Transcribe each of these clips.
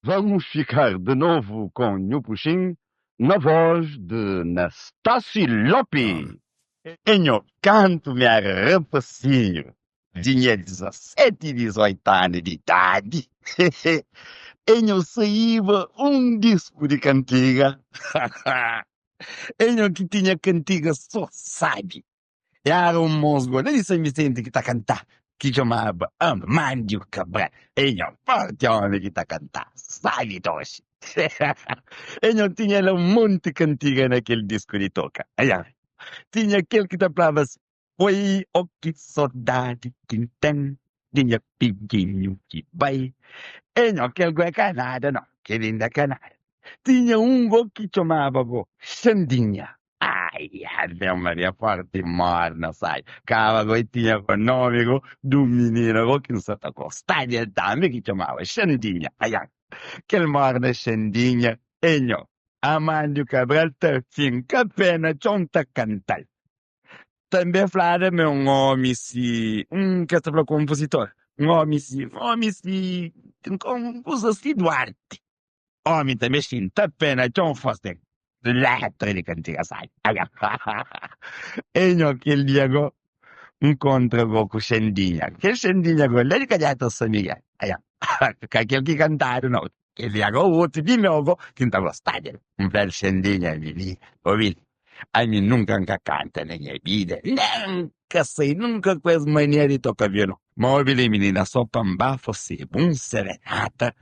Vamos ficar de novo com Nhu Puxin na voz de Nastassi Lopi. Nho, kantu mi éra rapasinhu, tinha 17, 18 anu di idadi, nho saíba un disku di kantiga, nho ki tinha kantiga sô sábi. Éra un mosgo la di San Visenti ki ta kantá, ki txomaba Amandio Cabral. E nho forti omi ki ta kantá, sabi doxi. E nho tinha la un monti kantiga na kel disku di toka. Aian, tinha kel ki ta flaba si, Oi, o ki sodadi ki N ten di nha fidjinhu ki bai. E nho, kel go é ka nada no, kel inda ka nada. Tinha un go ki txomaba go Xandinha. Ai, Ave Maria, forti morna sai. Kaba go i tinha go nomi go di un minina go ki N sa ta gosta di el tambi ki txomaba Xandinha. Aian, kel morna Xandinha e nho Amandio Cabral ta finka pe na txon ta kanta-l. Tanbe flada ma é un omi si, un kes ta fla konpuzitor, un omi si, un omi si, un kuza si Duarte. Omi tanbe xinta pe na txon fase letra di kantiga sabi. E nho kel dia go N kontra go ku Xandinha. Kel Xandinha go la di Kadjata San Miguel. Ka kel ki kantadu nau. Kel dia go otu di meu go ki N ta gosta del. N fla-l Xandinha, minina, obi-l. Ami nunka N ka kanta na nha bida, nen N ka sai nunka ku es mania di toka violon. Ma obi li, minina, so pa N ba faseba un serenata,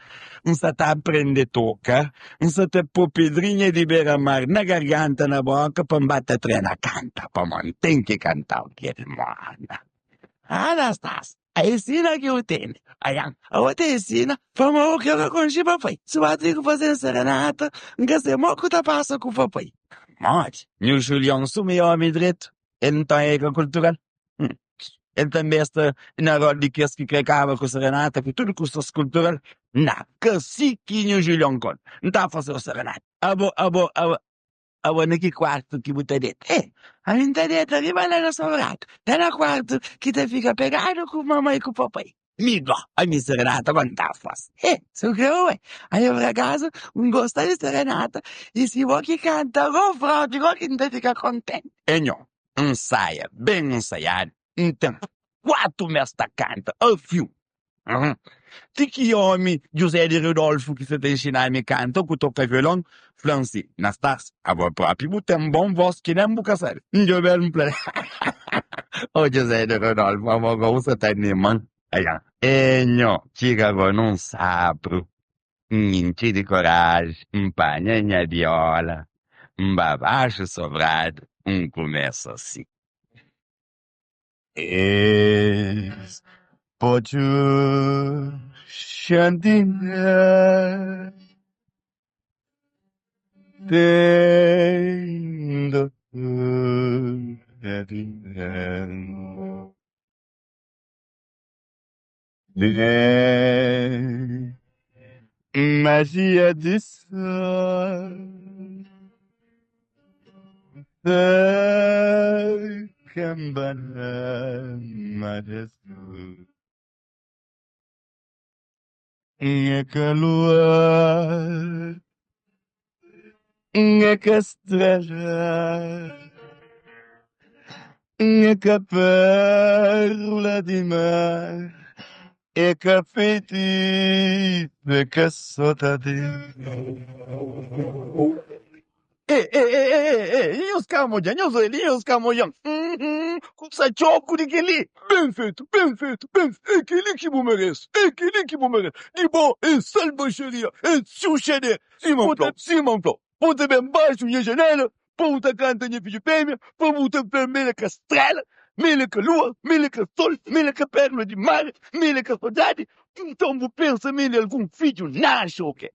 N sa ta aprende toka, N sa ta po pedrinha di bera-mar na garganta, na boka, pa N ba ta trena kanta, pamodi N ten ki kanta-u kel morna. Anastásia, A ensina ki bu tene. Aian, Abo ta ensina pamodi bu ka konxe papai. Si bu atri ku faze serenata, N ka se mo ku ta pasa ku papai. Modi? Nhu Julion suma e omi dretu, el nton e ka kultural? Hum. El tanbe sta na rol di kes ki kre kaba ku serenata ku tudu kusas kultural? Na, ka si ki Nhu Julion konta. N ta fase-u serenata. Abo, abo, abo. Abo na ki kuartu ki bu ta deta? Eh, ami N ta deta riba la na sobradu, la na kuartu ki ta fika pegadu ku mamai ku papai. Mi go, ami serenata go N ta fasi. Eh, si bu kre bu bai. Ami pur akazu N gosta di serenata i si bo ki kanta go propi go ki N ta fika kontenti. Eh nho, N saia ben nsaiadu, N ten 4 mes ta kanta a fiu. Ti ki omi José di Rodolfo ki sa ta inxina-mi kanta ku toka violon fla-m si, Nastácio, abo propi bu ten bon vos ki nen bu ka sabe. N djobe-l N fla-l, Oh José di Rodolfo, abo go bu sa ta anima-m. Aia, e nho txiga go nun sabru, N intxi di koraji, N panha nha viola, N ba baxu sobradu, N kumesa si. Es pode xandinha Tendo Magia de sol Nha ka lua, nha ka strela, nha ka pérola di mar, é ka feitiço, é ka sodadi. Ê, ê, ê, ê, ê, ê, nhos ka modja, nhos oi li, nhos ka modja, hum, kusa txoku di kel-li. Ben fetu, ben fetu, ben fetu, é kel-li ki bu merese, é kel-li ki bu merese, di bo é salbaxaria, é xuxadera, sima N fla-u, sima N fla-u, bu ta ben baxu nha janela pa bu ta kanta nha fidju fémia, pa bu ta fla ma el é ka strela, ma el é ka lua, ma el é ka sol, ma el é ka pérula di mar, ma el é ka sodadi, nton bu pensa ma el é algun fidju naxa ô ke?